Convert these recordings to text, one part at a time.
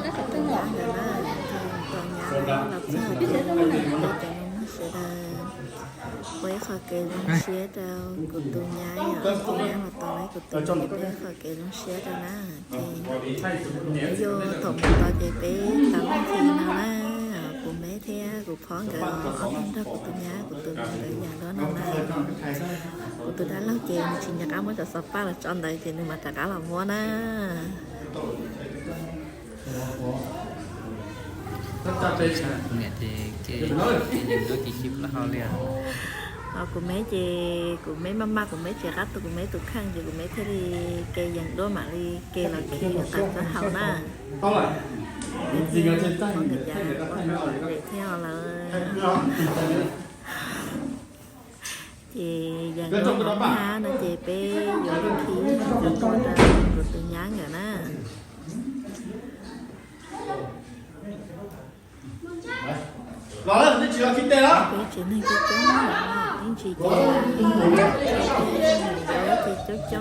Tus nyab ntawd na, tus nyab los txog ces peb cov neeg sawv daws ua ib qho kev zoo siab rau kuv tus nyab, yog kuv tus nyab los tau kuv tus nyab, peb ua ib qho kev zoo siab rau na. Ces yuav thaum mus tau ces peb tau leej twg no na, kuv me thiab kuv phob nkawd ob leeg nrog kuv tus nyab, kuv tus nyab nkawd yam nrog no na. Kuv tus dab laug ces nws tsis nco qab muab cov xov paj los tso ntawd ces nws mam rov qab los muab na. Kuv niam ces ke yees duab kiv xib plaub hau li. Kuv me ces kuv me maj maj, kuv me tsis qab tu kuv me tus kheej ces kuv me thiaj li ke yees duab mam li ke los khi tawm plaub hau na. Thiab thiab lawv ces yees duab hab no ces peb yuav khi rau kuv tus nyab nkawd na. Peb tsev neeg coob coob, ib ntsis ces coob coob os,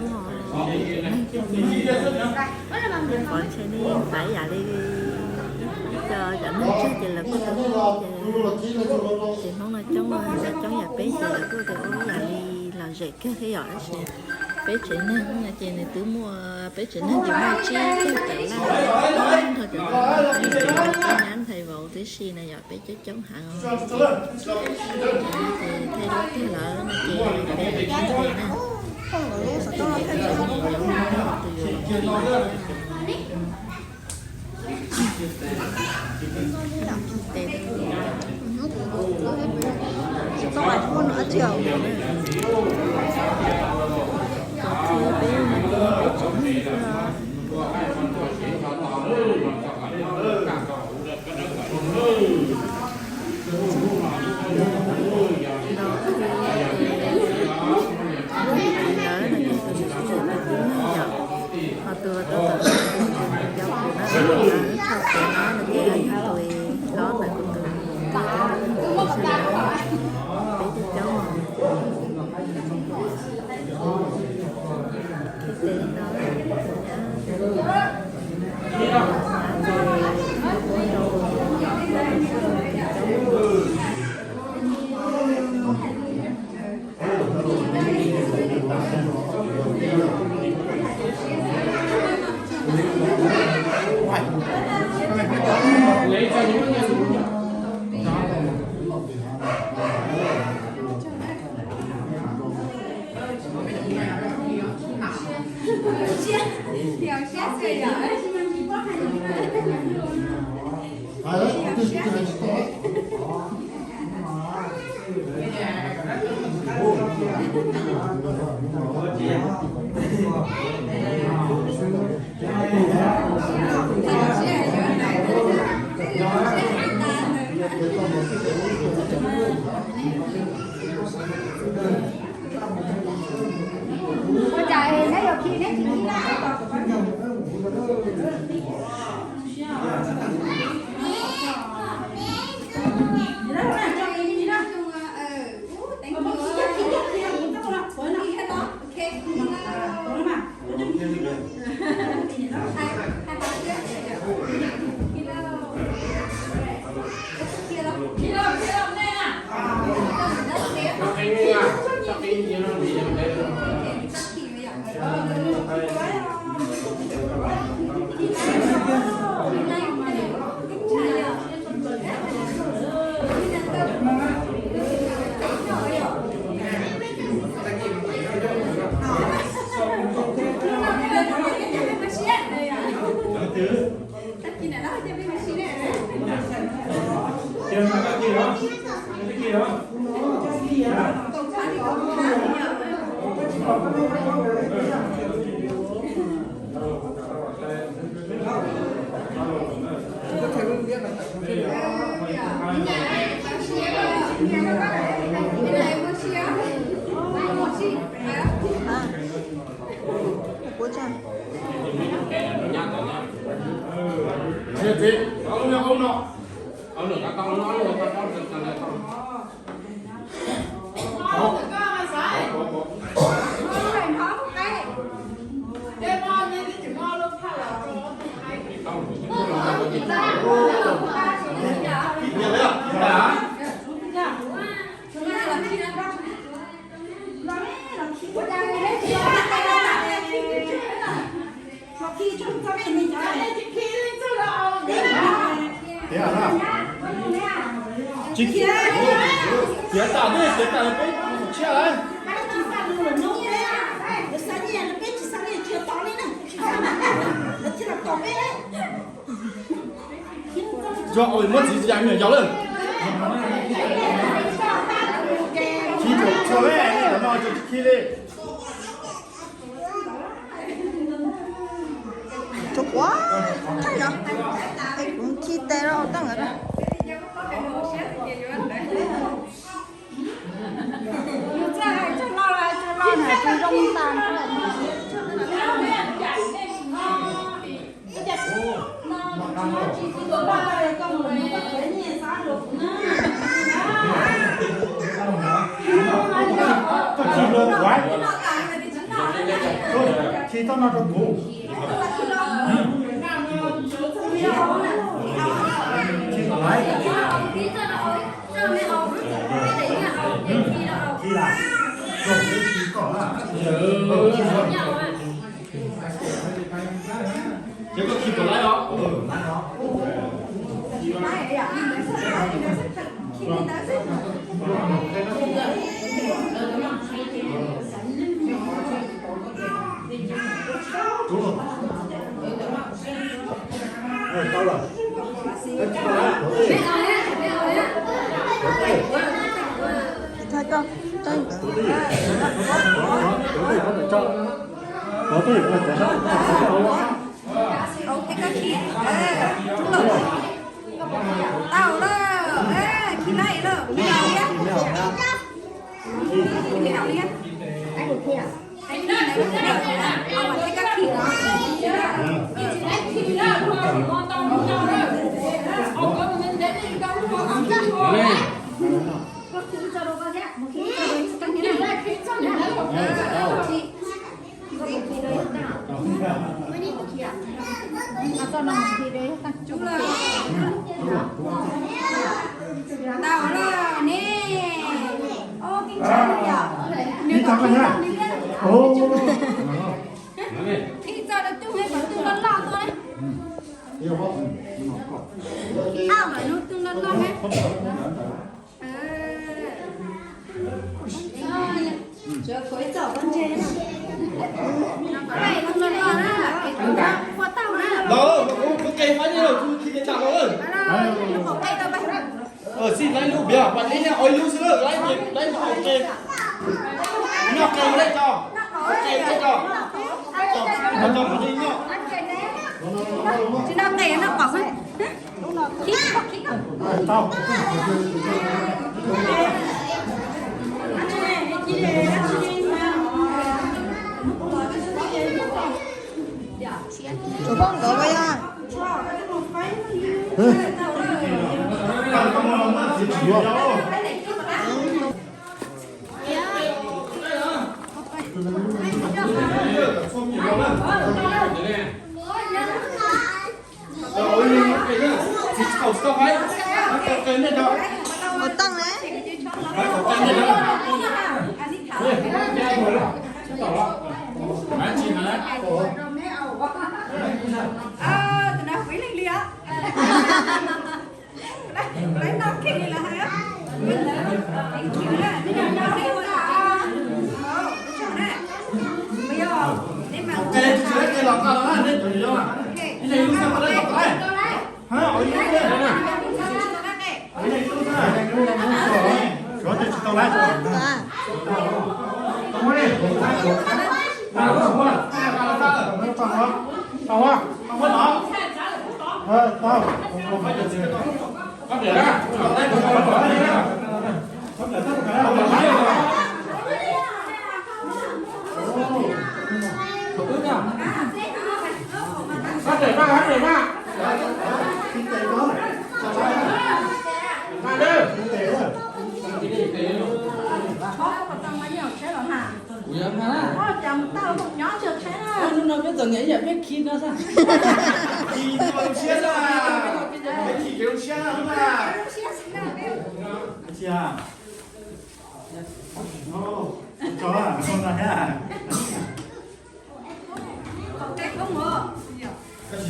neeg coob ces pov ntshe nej yeej xav yam li cov, cov neeg tsawg ces lawv kuj, ces Hmoob no coob, cov coob yam peb ces lawv kuj tias ua yam li lom zem kawg thiab yom, tab sis peb tsev neeg no ces nws twb muaj, peb tsev neeg ces muaj tsib tug tawm laj, nrog cov nyab ntxhais vauv tib si na yom, peb coob coob heev os. Ces thaij duab kiag lawm no ces peb nthe na. Tus yuav los khi Ntawd no ces tus tsis tshua tus tib neeg yom, ho tus tau tawm tus cov kuv na, tus tshaj kev no no ces yog tus hlob ntawd kuv tus, peb coob coob. Tiav na. Tsis tiav tas ne, tiav tas peb tshiab lawm. Yog muab txiv yas me nyuam yaus lawm. Khi txhua txhua le, no tsis khi li. Tsuas quav thaij yog, es kuv khi tes rau teej ntawd. Koj khi los kuv, koj khi txoj no rau kuv. Khi los lawm. Khi los. Ces koj khi puas laib os? Tau lawm. Thaij koj teb ntawd. Tau lawm, khi laib lawm. Tau lawm ne. Khi txog rau cug, cug loj loj tuaj. Ab, mas nug cug loj loj ne. Los, kuv qe faib nyiaj los, kuv khi li cas los. Xij laib lub npias pas li nyob ua ib lub xwb, laib ces laib mas ua qe. Noj qe ua dej tso, qe ua dej tso. Tso, tso mus li noj. Tsis noj qe noj qos. Tsuas poob nkawd ko yog. Ua teej ne. Hnub no peb txom nyem ib yam peb khi no xwb. Khi lub siab na, peb khi kev lub siab na. Tso, tso na. Tos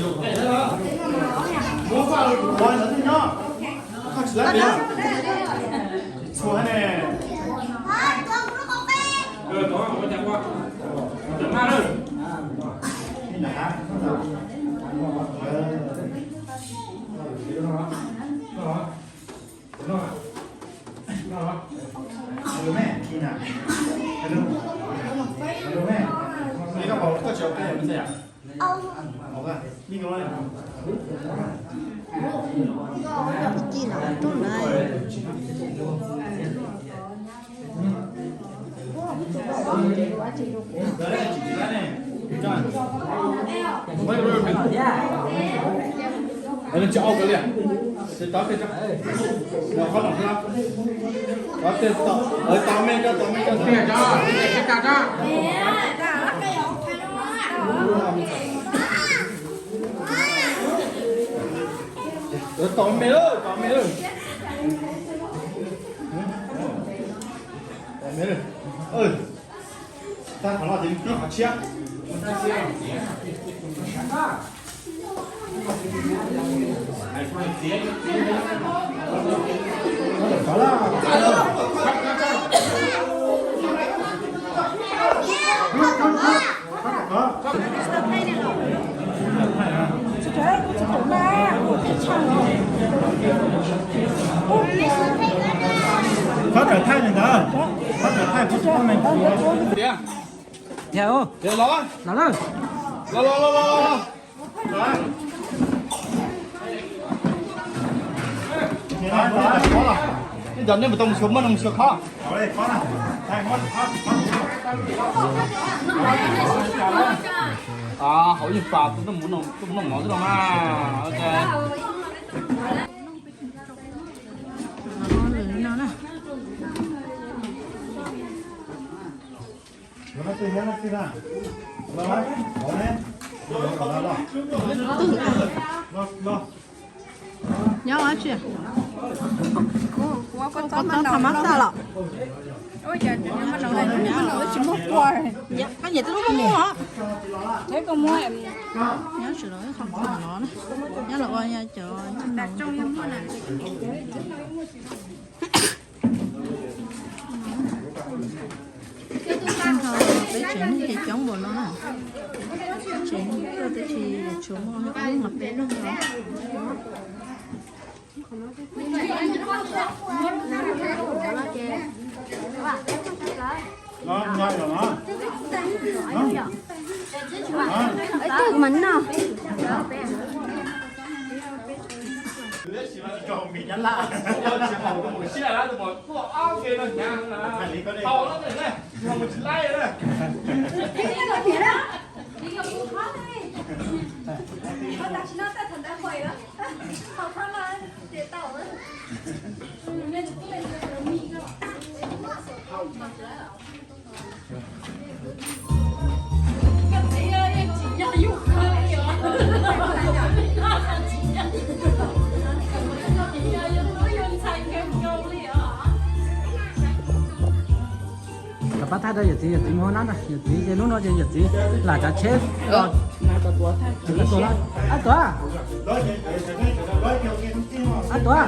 me lawm, tos me lawm. Tos me lawm. Tag qhov no ces tib qhov tshiab. Phó trưởng thầy này đó. Phó trưởng thầy, phó trưởng thầy. Los, los, los, los, los. Cov nej mus tau mus xyuas muaj no mus xyuas khob. Hauv yeej pas tus noj mov xwb no mas. Nyob dab tsi? Koj txob tha mab xaj los? Koj nyiam tej lub muag muag os? Nyob tsis los qhov no na. Nyob los ua cov Peb tsev neeg ces coob npaum no na. Tsev neeg tuaj teb tsis tshuav muaj ob leeg los peb leeg no. Tus mas no. Rov qab thaij rau yawm txiv, yawm txiv mus hauv nab ntag, yawm txiv ces hnub no ces yawm txiv lam tsav tsheb los. Ab tuav, ab tuav,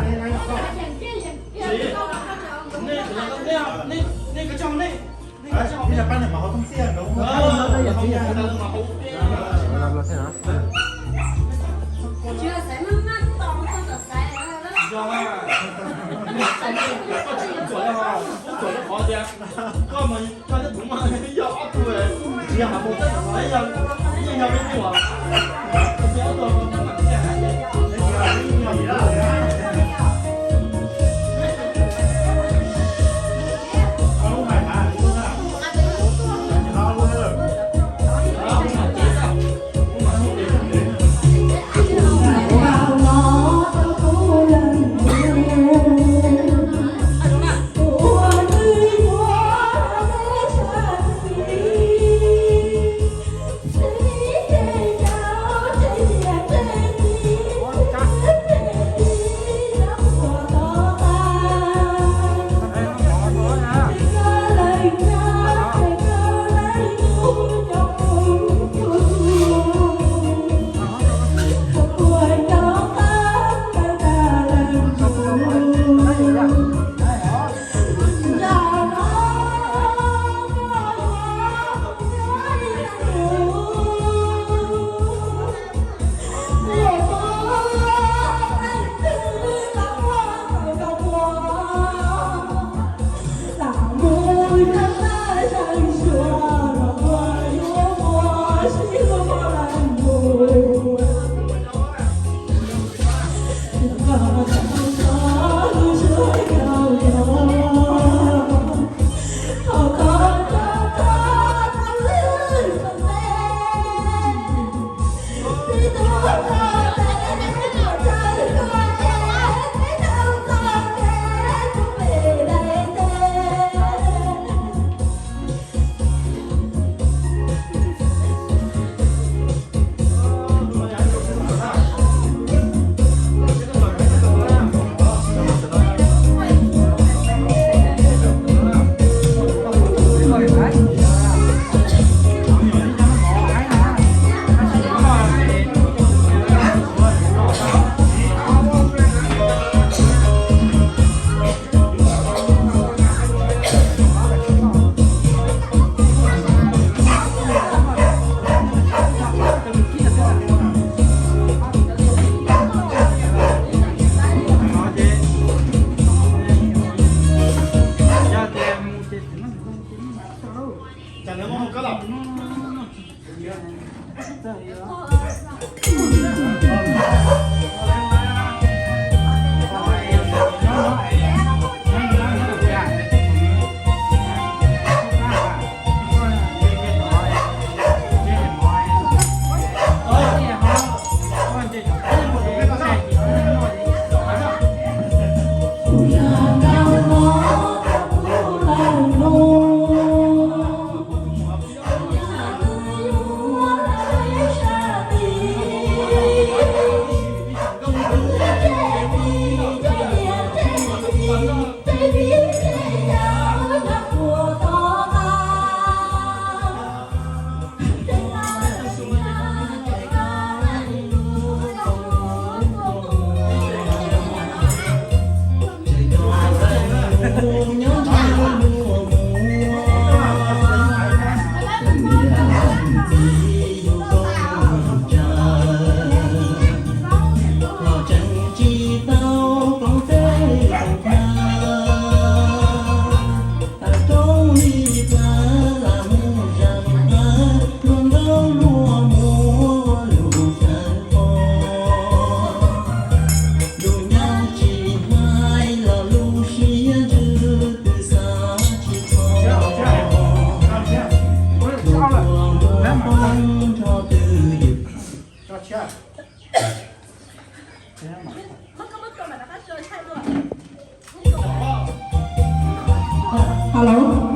Hello.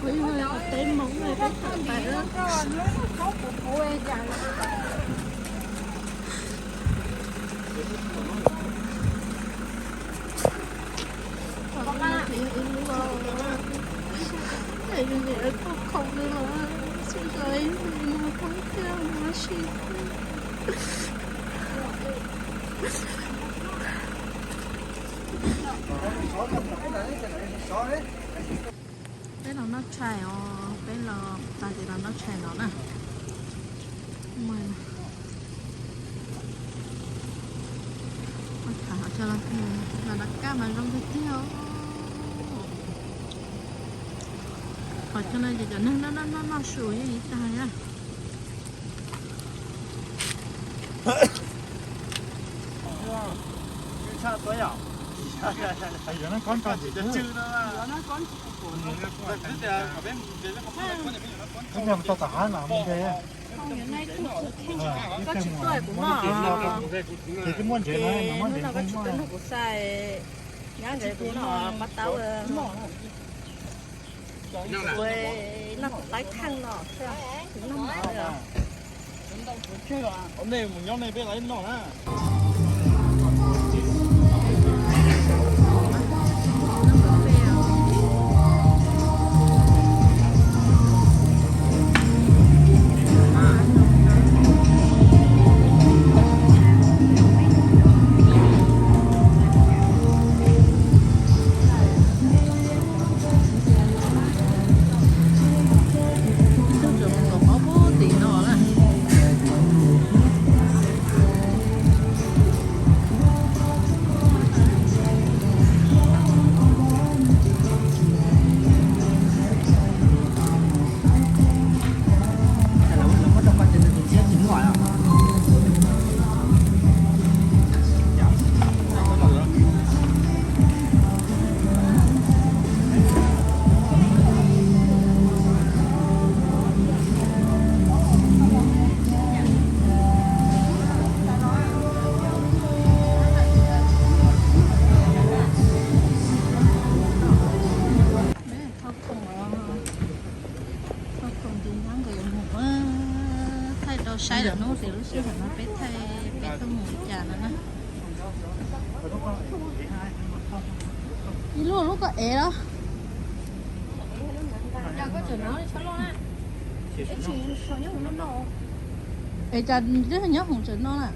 Kuv yog peb Hmoob, peb tawm pais. Peb los noj tshais os, peb los tas ces los noj tshais no na. Ua tham cov los lawv kab mas zoo tiag tiag. Qhov chaw no ces cov neeg noj noj noj su yeej ib tag na. Koj tsis tuaj kuv noj. Ces muaj ntsev no, no koj tsis tuaj nrog kuv xa, nyob ntawd kuv noj pab taub. Kuv noj tus taib kheej no, kuv noj mov os. Nej mus nyob nej peb los noj na. Tus tswv mus tom qab pub tim no na. Thauj khoom, thauj khoom ces nyob nqis mus thaij rau saib lwm hnub tias lub sij hawm no peb thaij peb tuaj mus li cas no na. Ib lub lub koj ev los. Es cas twb nyob hoom tsev no na.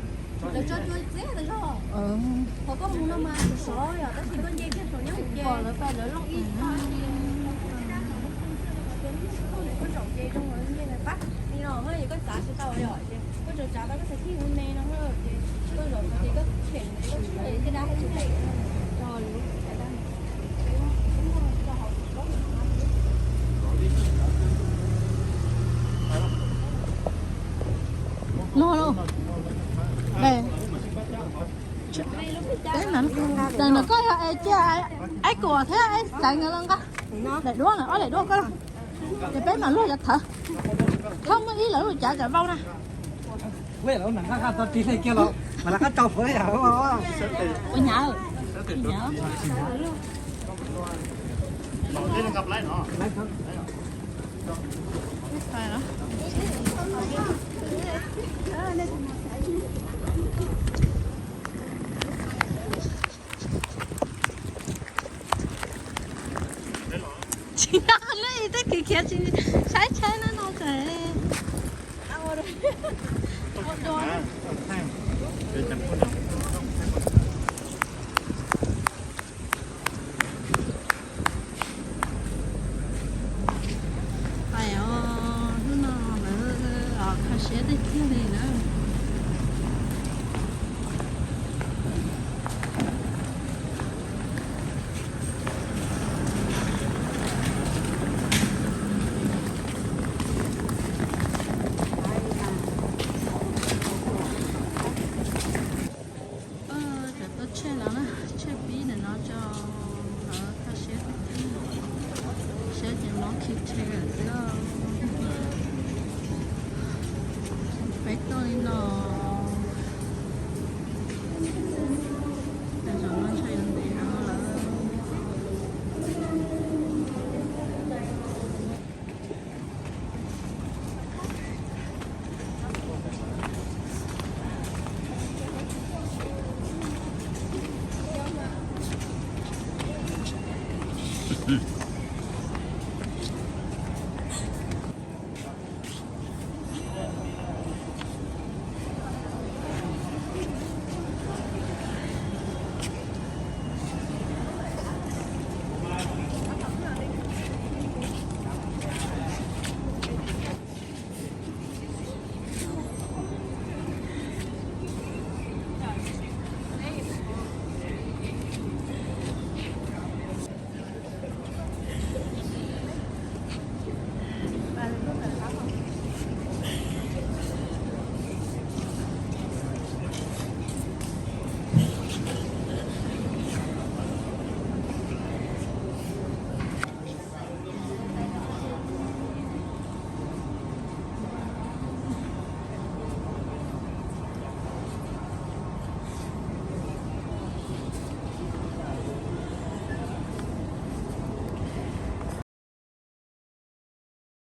Luag lauj. Daim no koj yog es cia ib kuam thiab ib xeev no nqa. Daim duab na, ob daim duab koj. Ces peb mam luag cov thawv. Thawv muaj ib lawv lub cav cov vau na. Ua nyav, nyav. Tsis nyob lub ib teb kis khiav tsis saib tsheb no no txawm. Pais os, hnub no lawv kho siab tiag tiag li na. Cov tuaj tshiab no na, tshiab pib ntawm no tso, lawv kho siab, siab ces mob khi tshe xwb. Peb tuaj li no